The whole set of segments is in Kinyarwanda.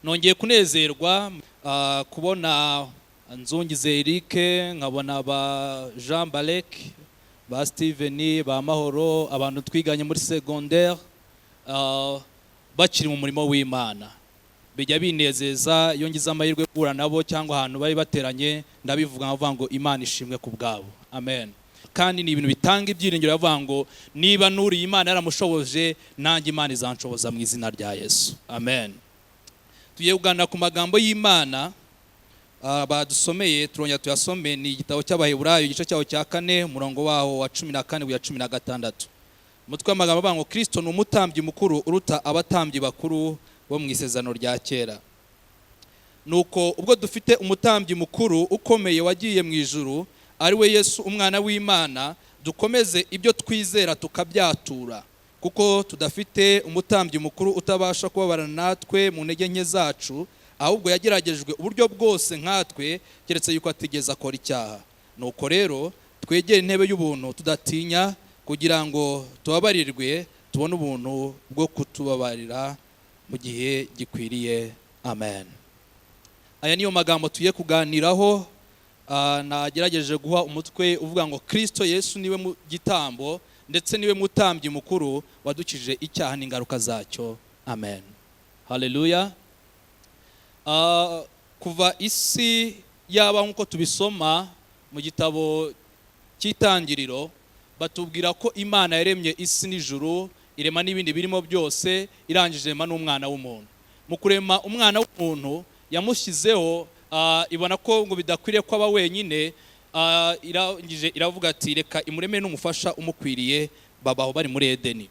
Nongeye kunezerwa kubona Nzungize Eric, nkabona ba Jean Balek, ba Steven, ba Mahoro, abantu twiganye muri secondaire bakiri mu murimo w'Imana. Bijya binezeza iyo ngize amahirwe yo guhura nabo cyangwa ahantu bari bateranye, ndabivuga nkavuga ngo Imana ishimwe ku bwabo, amen. Kandi ni ibintu bitanga ibyiringiro, bavuga ngo niba nuriye Imana yaramushoboje, nanjye Imana izanshoboza mu izina rya Yesu, amen. Tugiye kuganira ku magambo y'Imana badusomeye, turongera tuyasome. Ni igitabo cy'Abaheburayo, igice cyaho cya 4, umurongo waho wa 14 kugera 16. Umutwe w'amagambo avuga ngo Kristo ni umutambyi mukuru uruta abatambyi bakuru bo mu isezerano rya kera. Nuko ubwo dufite umutambyi mukuru ukomeye wagiye mu ijuru, ari we Yesu umwana w'Imana, dukomeze ibyo twizera tukabyatura, kuko tudafite umutambyi mukuru utabasha kubabarana natwe mu ntege nke zacu, ahubwo yageragejwe uburyo bwose nkatwe, keretse yuko atigeze akora icyaha. Nuko rero twegere intebe y'ubuntu tudatinya, kugira ngo tubabarirwe, tubone ubuntu bwo kutubabarira mu gihe gikwiriye, amen. Aya niyo magambo tugiye kuganiraho. Nagerageje guha umutwe uvuga ngo Kristo Yesu niwe mu gitambo ndetse niwe mutambyi mukuru wadukijije icyaha n'ingaruka zacyo, amen, haleluya. Kuva isi yaba, nk'uko tubisoma mu gitabo cy'Itangiriro, batubwira ko Imana yaremye isi n'ijuru, irema n'ibindi birimo byose, irangije irema n'umwana w'umuntu. Mu kurema umwana w'umuntu yamushyizeho, ibona ko ngo bidakwiriye ko aba wenyine, irangije iravuga ati reka imureme n'umufasha umukwiriye. Babaho bari muri Edeni.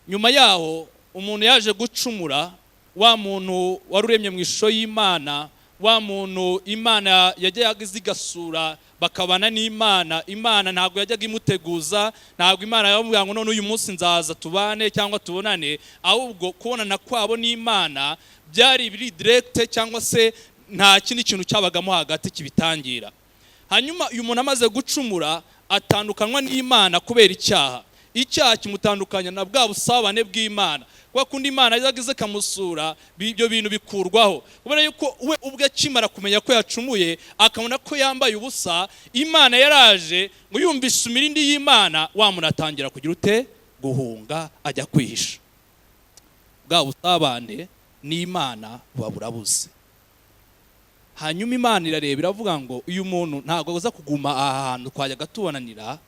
Nyuma yaho umuntu yaje gucumura, wa muntu wari uremye mu ishusho y'Imana, wa muntu Imana yajyaga iza igasura bakabana n'Imana. Imana ntabwo yajyaga imuteguza, ntabwo Imana yamubwira ngo none uyu munsi nzaza tubane cyangwa tubonane, ahubwo kubonana kwabo n'Imana byari biri direct, cyangwa se nta kindi kintu cyabagamo hagati kibitangira. Hanyuma uyu muntu amaze gucumura atandukanywa n'Imana kubera icyaha. Icyaha kimutandukanya na bwa busabane bw'Imana. Kwa kundi Imana yajyaga iza ikamusura, ibyo bintu bikurwaho kubera yuko we ubwe akimara kumenya ko yacumuye, akabona ko yambaye ubusa, Imana yaraje ngo yumvise imirindi y'Imana, wa muntu atangira kugira ute? Guhunga, ajya kwihisha. Bwa busabane n'Imana buba burabuze. Hanyuma Imana irareba iravuga ngo uyu muntu ntabwo aza kuguma aha hantu twajyaga tubonanira,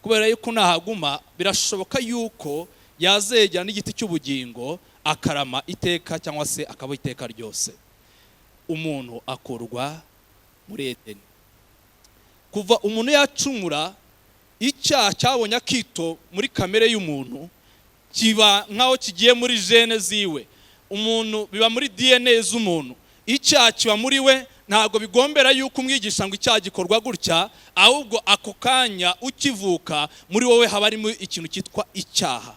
kubera yuko nahaguma birashoboka yuko yazegera n'igiti cy'ubugingo akarama iteka, cyangwa se akaba iteka ryose. Umuntu akurwa muri Edeni. Kuva umuntu yacumura, icyaha cyabonye akito muri kamere y'umuntu, kiba nk'aho kigiye muri gènes ziwe. Umuntu biba muri DNA z'umuntu, icyaha kiba muri we. Ntabwo bigombera yuko umwigisha ngo icyaha gikorwa gutya, ahubwo ako kanya ukivuka muri wowe haba harimo ikintu cyitwa icyaha.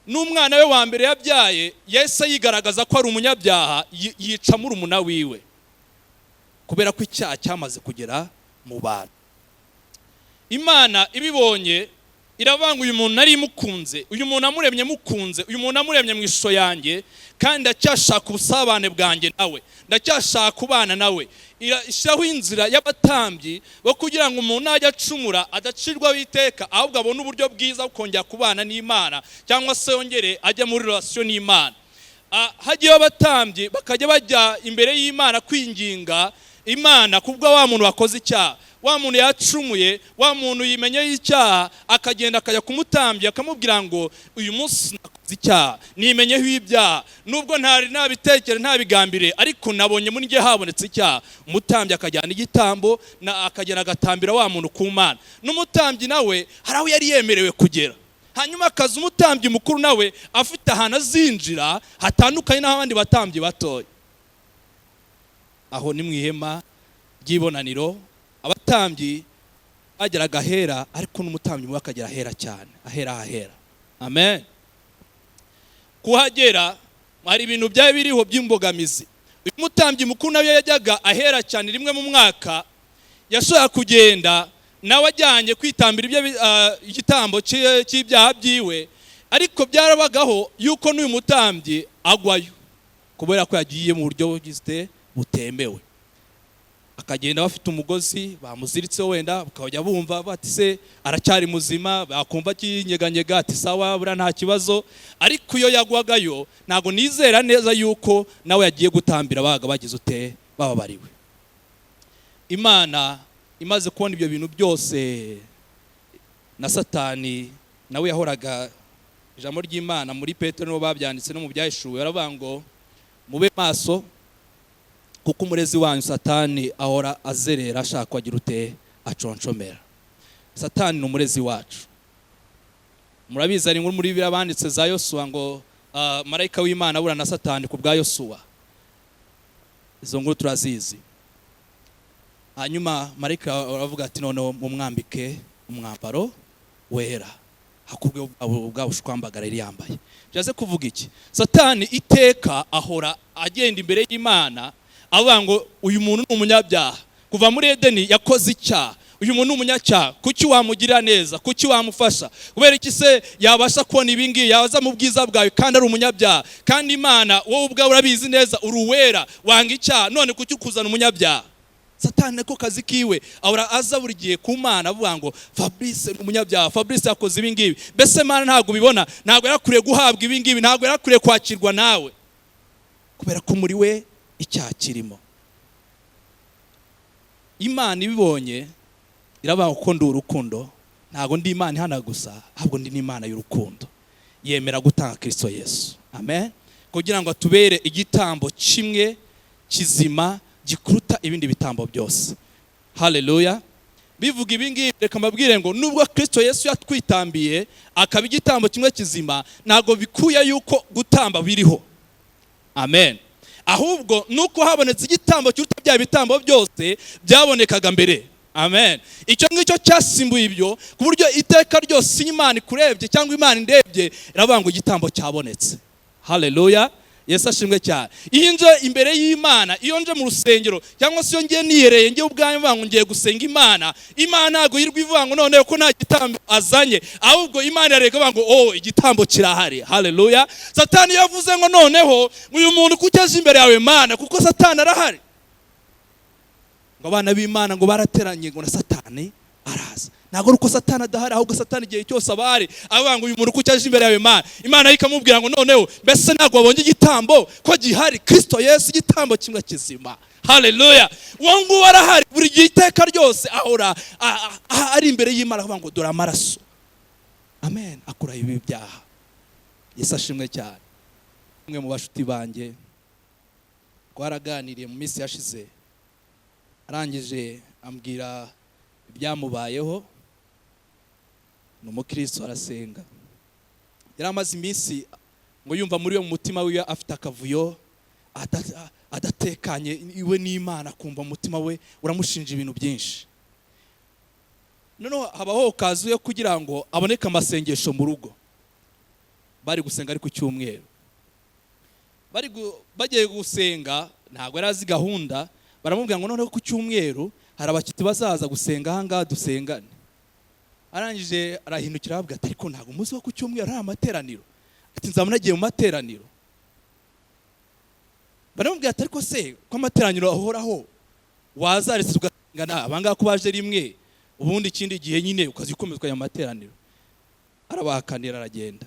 N'umwana we wa mbere yabyaye yahise yigaragaza ko ari umunyabyaha, yica murumuna wiwe, kubera ko icyaha cyamaze kugera mu bantu. Imana ibibonye iravanga: uyu muntu nari mukunze, uyu muntu amuremye mukunze, uyu muntu amuremye mu ishusho yanjye, kandi ndacyashaka ubusabane bwanjye nawe, ndacyashaka kubana nawe. Ishyiraho inzira y'abatambyi bo kugira ngo umuntu najya acumura adacirwaho iteka, ahubwo abone uburyo bwiza bwo kongera kubana n'Imana, cyangwa se yongere ajye muri relation n'Imana. Hagiyeho abatambyi bakajya bajya imbere y'Imana kwinginga Imana kubwo wa muntu wakoze icyaha, wa muntu yacumuye, wa muntu yimenyeho icyaha, akagenda akajya kumutambya akamubwira ngo uyu munsi nakoze icyaha, nimenyeho ibyaha, nubwo ntari nabitekere ntabigambire, ariko nabonye muri njye habonetse icyaha. Umutambyi akajyana igitambo akagenda agatambira wa muntu ku Mana. N'umutambyi nawe hari aho yari yemerewe kugera. Hanyuma akaza umutambyi mukuru, nawe afite ahantu azinjira hatandukanye n'abandi batambyi batoya. Aho ni mu ihema ry'ibonaniro. Abatambyi bageraga ahera, ariko n'umutambyi mubi akagera ahera cyane, ahera ahera, amen. Kuhagera hari ibintu byari biriho by'imbogamizi. Uyu mutambyi mukuru nawe yajyaga ahera cyane rimwe mu mwaka. Yashobora kugenda nawe ajyanye kwitambira igitambo cy'ibyaha byiwe. Ariko byarabagaho yuko n'uyu mutambyi agwayo kubera ko yagiye mu buryo bugize butemewe, akagenda bafite umugozi bamuziritseho, wenda bakajya bumva bati: "Se aracyari muzima?" Bakumva akinyeganyega, ati: "Sawa, buriya nta kibazo." Ariko iyo yagwagayo, ntabwo nizera neza yuko nawe yagiye gutambira babaga bagize ute, bababariwe. Imana imaze kubona ibyo bintu byose na Satani nawe yahoraga, ijambo ry'Imana muri Petero nibo babyanditse, no mu Byahishuwe baravuga ngo: "Mube maso, kuko umurezi wanyu Satani ahora azerera ashaka ko agira ute, aconshomera." Satani ni umurezi wacu. Murabizi, hari inkuru muri Bibiliya banditse za Yosuwa ngo marayika w'Imana abura na Satani ku bwa Yosuwa. Izo nkuru turazizi. Hanyuma marayika aravuga ati: "Noneho mumwambike umwambaro wera, hakurwe bwa bushwambagara yari yambaye." Byaze kuvuga iki? Satani iteka ahora agenda imbere y'Imana avuga ngo: "Uyu muntu ni umunyabyaha, kuva muri Edeni yakoze icyaha. Uyu muntu ni umunyacyaha, kuki wamugirira neza? Kuki wamufasha? Kubera iki se yabasha kubona ibi ngibi, yaza mu bwiza bwawe kandi ari umunyabyaha? Kandi Imana, wowe ubwawe urabizi neza, uri uwera, wanga icyaha, none kuki ukuzana umunyabyaha?" Satani niko kazi kiwe, ahora aza buri gihe ku Mana avuga ngo: "Fabrice ni umunyabyaha, Fabrice yakoze ibi ngibi. Mbese Mana, ntabwo ubibona? Ntabwo yarakwiriye guhabwa ibi ngibi, ntabwo yarakwiriye kwakirwa nawe," kubera ko muri we icyaha kirimo. Imana ibibonye iravuga ko ndi urukundo, ntabwo ndi Imana ihana gusa, ahubwo ndi n'Imana y'urukundo. Yemera gutanga Kirisito Yesu, amen, kugira ngo atubere igitambo kimwe kizima gikuruta ibindi bitambo byose. Haleluya! Bivuga ibi ngibi, reka mbabwire ngo nubwo Kirisito Yesu yatwitambiye akaba igitambo kimwe kizima, ntabwo bikuye yuko gutamba biriho, amen. Ahubwo nuko habonetse igitambo kiruta bya bitambo byose byabonekaga mbere, amen. Icyo ngicyo cyasimbuye ibyo, ku buryo iteka ryose iyo Imana ikurebye cyangwa Imana indebye, iravuga ngo igitambo cyabonetse. Haleluya! Yesu ashimwe cyane. Iyo nje imbere y'Imana, iyo nje mu rusengero, cyangwa se iyo ngiye niyereye ngiye ubwanjye mvuga ngo ngiye gusenga Imana, Imana ntabwo yirwa ivuga ngo noneho ko nta gitambo azanye, ahubwo Imana irareka ivuga ngo: "Oh, igitambo kirahari." Haleluya! Satani yavuze ngo: "Noneho uyu muntu kuki aje imbere yawe, Mana?" Kuko Satani arahari. Ngo abana b'Imana ngo barateranye, ngo na Satani araza. Ntabwo ari uko Satani adahari, ahubwo Satani igihe cyose aba ahari, avuga ngo: "Uyu muntu kuki aje imbere yawe, Mana?" Imana ikamubwira ngo: "Noneho mbese ntabwo wabonye igitambo ko gihari? Kirisito Yesu, igitambo kimwe kizima." Haleluya! Uwo nguwo arahari buri gihe, iteka ryose ahora ari imbere y'Imana avuga ngo: "Dore amaraso," amen, akuraho ibi byaha. Yesu ashimwe cyane. Umwe mu bashuti banjye twaraganiriye mu minsi yashize, arangije ambwira ibyamubayeho. Ni umukristo, arasenga. Yari amaze iminsi ngo yumva muri we, mu mutima wiwe, afite akavuyo, adatekanye iwe n'Imana, akumva mu mutima we uramushinja ibintu byinshi. Noneho habaho occasion yo kugira ngo aboneke amasengesho mu rugo. Bari gusenga ari ku cyumweru, bagiye gusenga, ntabwo yari azi gahunda. Baramubwira ngo noneho ku cyumweru hari abashyitsi bazaza gusenga aha ngaha, dusengane. Arangije arahindukira, aravuga ati: "Ariko ntabwo umunsi wo ku cyumweru hari amateraniro?" Ati: "Nzaba nagiye mu materaniro." Baramubwira ati: "Ariko se ko amateraniro ahoraho, wazaretse tugasengana abangaba ko baje rimwe, ubundi ikindi gihe nyine ukaza ukomeza ukajya mu materaniro?" Arabahakanira, aragenda.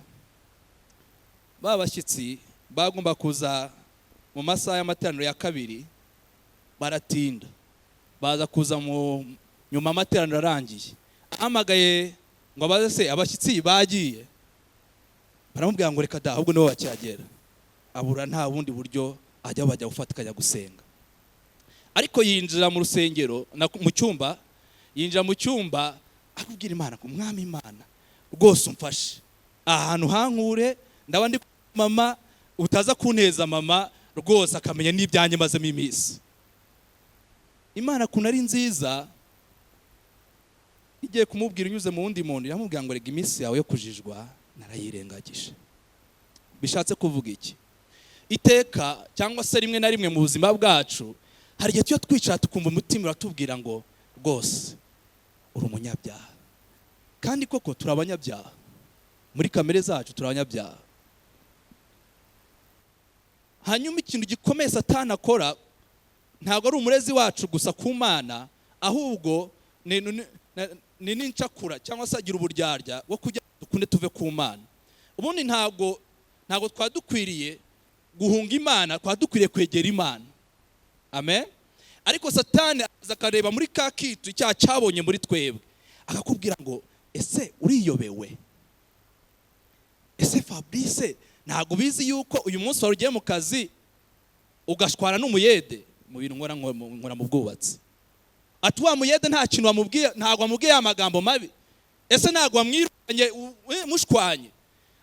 Ba bashyitsi bagomba kuza mu masaha y'amateraniro ya kabiri, baratinda, baza kuza mu nyuma amateraniro arangiye. Ahamagaye ngo abaze se abashyitsi bagiye, baramubwira ngo reka da, ahubwo nibo bakihagera. Abura nta bundi buryo ajya, bajya gufatikanya gusenga. Ariko yinjira mu rusengero, mu cyumba, yinjira mu cyumba akubwira Imana ngo: "Umwami Imana, rwose umfashe ahantu hankure, ndaba ndi mama, utaza kunteza mama rwose akamenya n'ibyanjye mazemo iminsi." Imana ukuntu ari nziza, igiye kumubwira inyuze mu wundi muntu, iramubwira ngo: "Rega iminsi yawe yo kujijwa narayirengagije." Bishatse kuvuga iki? Iteka cyangwa se rimwe na rimwe mu buzima bwacu, hari igihe tujya twicara tukumva umutima uratubwira ngo rwose uri umunyabyaha. Kandi koko turi abanyabyaha. Muri kamere zacu turi abanyabyaha. Hanyuma ikintu gikomeye Satani akora, ntabwo ari umurezi wacu gusa ku Mana, ahubwo ni n'incakura, cyangwa se agira uburyarya bwo kugira ngo dukunde tuve ku Mana. Ubundi ntabwo twaba dukwiriye guhunga Imana, twaba dukwiriye kwegera Imana. Amen. Ariko Satani aza akareba muri ka kitu icyaha cyabonye muri twebwe, akakubwira ngo: "Ese uriyobewe? Ese Fabrice, ntabwo ubizi yuko uyu munsi wari ugiye mu kazi ugashwana n'umuyede?" Mu bintu nkora, nkora mu bwubatsi. Ati: "Wa muyede nta kintu wamubwiye? Ntabwo wamubwiye ya magambo mabi? Ese ntabwo wamwirukanye mushwanye?"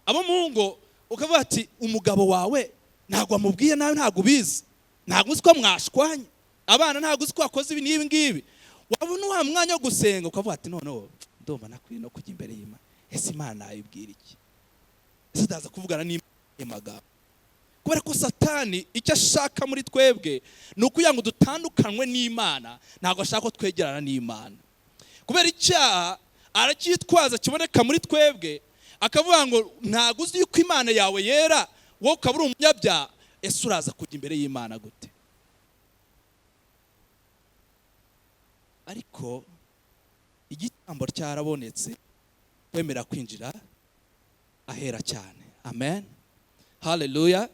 Abo mu ngo, ukavuga ati: "Umugabo wawe ntabwo wamubwiye nawe? Ntabwo ubizi? Ntabwo uzi ko mwashwanye? Abana, ntabwo uzi ko wakoze ibi n'ibi ngibi?" Wabona wa mwanya wo gusenga, ukavuga ati: "Noneho ndumva nakwiye no kujya imbere y'Imana. Ese Imana nayibwira iki? Ese ndaza kuvugana n'Imana magambo?" Kubera ko Satani icyo ashaka muri twebwe ni ukugira ngo dutandukanwe n'Imana. Ntabwo ashaka ko twegerana n'Imana. Kubera icyaha aracyitwaza kiboneka muri twebwe, akavuga ngo: "Ntabwo uzi yuko Imana yawe yera, wowe ukaba uri umunyabyaha? Ese uraza kujya imbere y'Imana gute?" Ariko igitambo cyarabonetse, kwemera kwinjira ahera cyane. Amen, haleluya.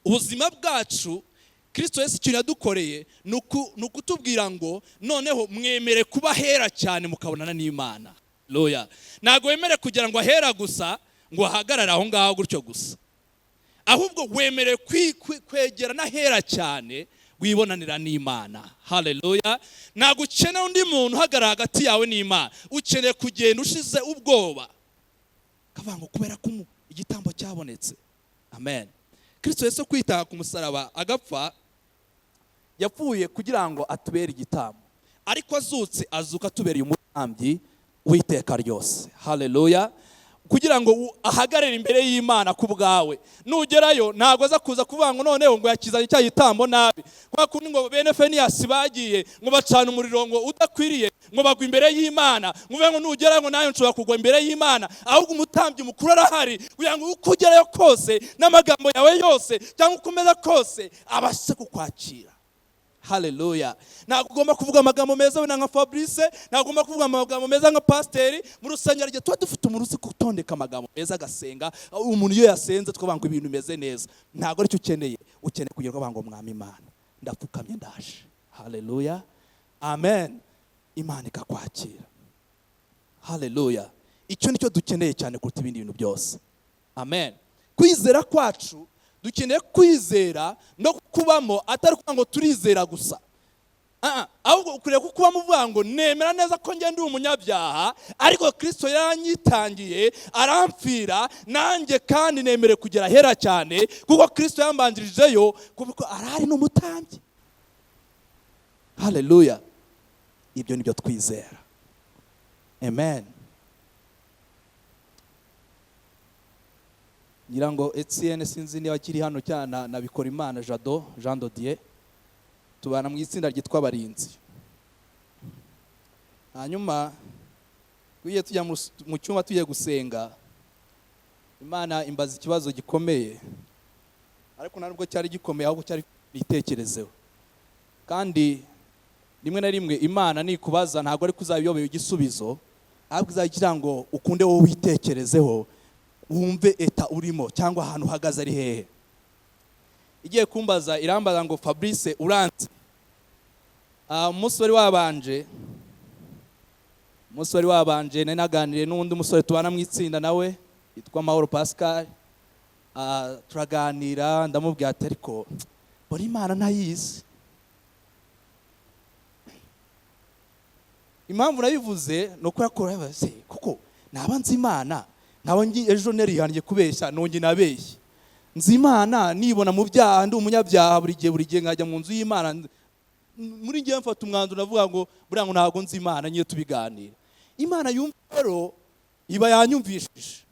Ubuzima bwacu, Kirisito Yesu ikintu yadukoreye ni ukutubwira ngo noneho mwemere kuba ahera cyane, mukabonana n'Imana. Haleluya. Ntabwo wemere kugira ngo ahera gusa, ngo ahagarare aho ngaho gutyo gusa, ahubwo wemerewe kwegera n'ahera cyane, wibonanira n'Imana. Haleluya. Ntabwo ukeneye undi muntu uhagarara hagati yawe n'Imana. Ukeneye kugenda ushize ubwoba, kavuga ngo kubera ko igitambo cyabonetse. Amen. Kirisito Yesu kwitanga ku musaraba agapfa, yapfuye kugira ngo atubere igitambo, ariko azutse, azuka atubereye umutambyi w'iteka ryose. Haleluya. Kugira ngo ahagarare imbere y'Imana ku bwawe. Nugerayo, ntabwo aza kuza kuvuga ngo noneho ngo yakizanye cya gitambo nabi, kwa kundi ngo bene Feniyasi bagiye ngo bacana umuriro ngo udakwiriye, ngo bagwa imbere y'Imana, ngo uvuge ngo nugerayo ngo nawe nshobora kugwa imbere y'Imana. Ahubwo umutambyi mukuru arahari kugira ngo uko ugerayo kose, n'amagambo yawe yose, cyangwa uko umeze kose, abashe kukwakira. Haleluya. Ntabwo ugomba kuvuga amagambo meza wenda nka Fabrice, ntabwo ugomba kuvuga amagambo meza nka pasiteri. Mu rusengero igihe tuba dufite umuntu uzi gutondeka amagambo meza, agasenga, umuntu iyo yasenze tukavuga ngo ibintu bimeze neza. Ntabwo aricyo ukeneye. Ukeneye kugira ngo ngo: "Mwami Imana, ndapfukamye, ndaje." Haleluya, amen. Imana ikakwakira. Haleluya. Icyo nicyo dukeneye cyane kuruta ibindi bintu byose. Amen. Kwizera kwacu, dukeneye kwizera no kubamo, atari kuvuga ngo turizera gusa. Ahubwo ukwiriye kukubamo uvuga ngo: "Nemera neza ko njye ndi umunyabyaha, ariko Kirisito yaranyitangiye, aramfira, nanjye kandi nemere kugera ahera cyane kuko Kirisito yambanjirijeyo, kuko arahari n'umutambyi." Haleluya. Ibyo nibyo twizera. Amen. Ngira ngo Etienne, sinzi niba akiri hano, cyane na Bikorimana Jado, Jean Dodier, tubana mu itsinda ryitwa Abarinzi. Hanyuma tugiye tujya mu cyumba tugiye gusenga, Imana imbaza ikibazo gikomeye, ariko nta nubwo cyari gikomeye, ahubwo cyari nitekerezeho. Kandi rimwe na rimwe Imana nikubaza, ntabwo ari kuzabiyobera igisubizo, ahubwo izagira ngo ukunde wowe witekerezeho, wumve état urimo cyangwa ahantu uhagaze ari hehe. Igiye kumbaza, irambaza ngo: "Fabrice, uranze?" Umunsi wari wabanje nari naganiriye n'undi musore tubana mu itsinda nawe yitwa Mahoro Pascal. Turaganira, ndamubwira ati: "Ariko mbona Imana ntayizi." Impamvu nabivuze ni ukubera ko se kuko naba nzi Imana, nkaba ejo narihannye kubeshya, nongeye nabeshye. Nzi Imana nibona mu byaha, ndi umunyabyaha buri gihe, buri gihe nkajya mu nzu y'Imana. Muri ngiye mfata umwanzuro, navuga ngo buriya ngo ntabwo nzi Imana. Ngiye tubiganira, Imana yumva rero iba yanyumvishije.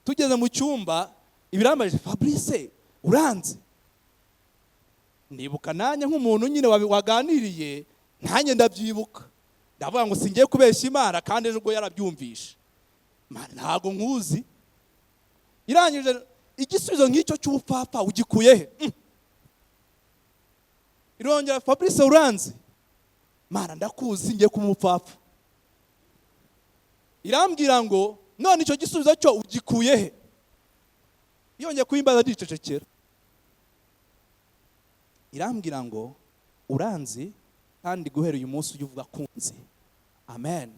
Tugeze mu cyumba, ibirambajije: "Fabrice, uranze?" Nibuka nanjye nk'umuntu nyine waganiriye nanjye, ndabyibuka, ndavuga ngo singiye kubeshya Imana kandi ejo ubwo yarabyumvishe. Ntabwo nkuzi. Irangije, igisubizo nk'icyo cy'ubupfapfa ugikuye he? Irongera, Fabrice, uranzi? Mana, ndakuzi, ngiye kuba umupfapfa. Irambwira ngo none icyo gisubizo cyo ugikuye he? Yongeye kuyimbaza, ndicecekera. Irambwira ngo uranzi, kandi guhera uyu munsi ujye uvuga kunzi. Amen.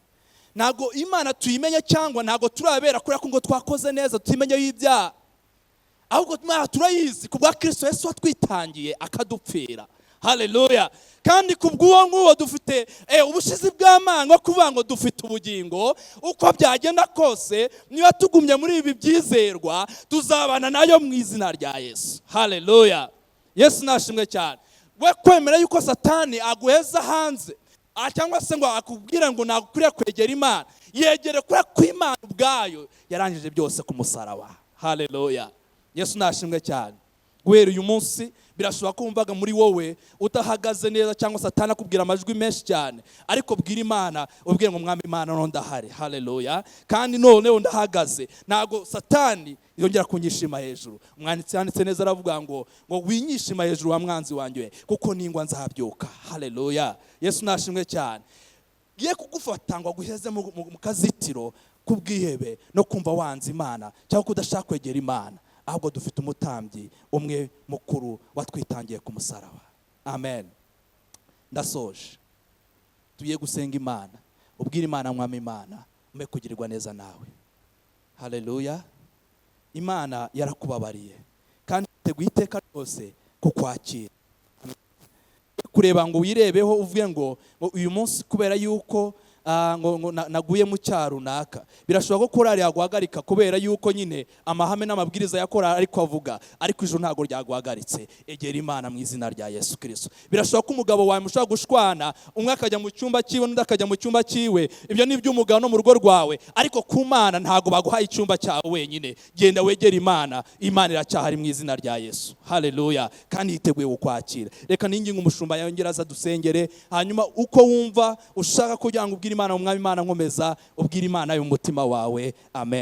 Ntabwo Imana tuyimenye cyangwa ntabwo turabera kubera ko ngo twakoze neza, tuyimenye y'ibyaha, ahubwo Imana turayizi ku bwa Kirisito Yesu watwitangiye akadupfira. Haleluya! Kandi ku bw'uwo nguwo dufite ubushizi bw'amanga kuvuga ngo dufite ubugingo. Uko byagenda kose, niba tugumye muri ibi byizerwa, tuzabana nayo mu izina rya Yesu. Haleluya! Yesu nashimwe cyane. We kwemera yuko Satani aguheza hanze, cyangwa se ngo akubwire ngo ntabwo ukwiriye kwegera Imana, yegere kubera ko Imana ubwayo yarangije byose ku musaraba. Haleluya! Yesu nashimwe cyane. Guhera uyu munsi, birashoboka ko wumvaga muri wowe utahagaze neza, cyangwa Satani akubwira amajwi menshi cyane, ariko bwira Imana, ubwire ngo mwami Imana, noneho ndahari. Haleluya! Kandi noneho ndahagaze, ntabwo Satani yongera kunyishima hejuru. Umwanditsi yanditse neza, aravuga ngo winyishima hejuru wa mwanzi wanjye we, kuko ningwa nzabyuka. Haleluya! Yesu nashimwe cyane. Ye kugufata ngo aguheze mu kazitiro k'ubwihebe no kumva wanze Imana cyangwa kudashaka kwegera Imana, ahubwo dufite umutambyi umwe mukuru watwitangiye ku musaraba. Amen. Ndasoje. Tugiye gusenga Imana. Ubwire Imana, mwami Imana, mbe kugirirwa neza nawe. Haleluya! Imana yarakubabariye kandi iteguye iteka ryose kukwakira. Kureba ngo wirebeho uvuge ngo uyu munsi kubera yuko ngo naguye mu cyaha runaka. Birashoboka ko korali yaguhagarika kubera yuko nyine amahame n'amabwiriza ya korali ariko avuga, ariko ijuru ntabwo ryaguhagaritse. Egera Imana mu izina rya Yesu Kirisito. Birashoboka ko umugabo wawe mushobora gushwana, umwe akajya mu cyumba cyiwe n'undi akajya mu cyumba cyiwe. Ibyo ni iby'umugabo no mu rugo rwawe, ariko ku Mana ntabwo baguhaye icyumba cyawe wenyine. Genda wegere Imana. Imana iracyahari mu izina rya Yesu. Haleluya! Kandi yiteguye kukwakira. Reka ninginga umushumba yongera aza dusengere, hanyuma uko wumva ushaka kugira ngo ubwire Imana, umwami Imana nkomeza, ubwire Imana y'umutima wawe. Amen.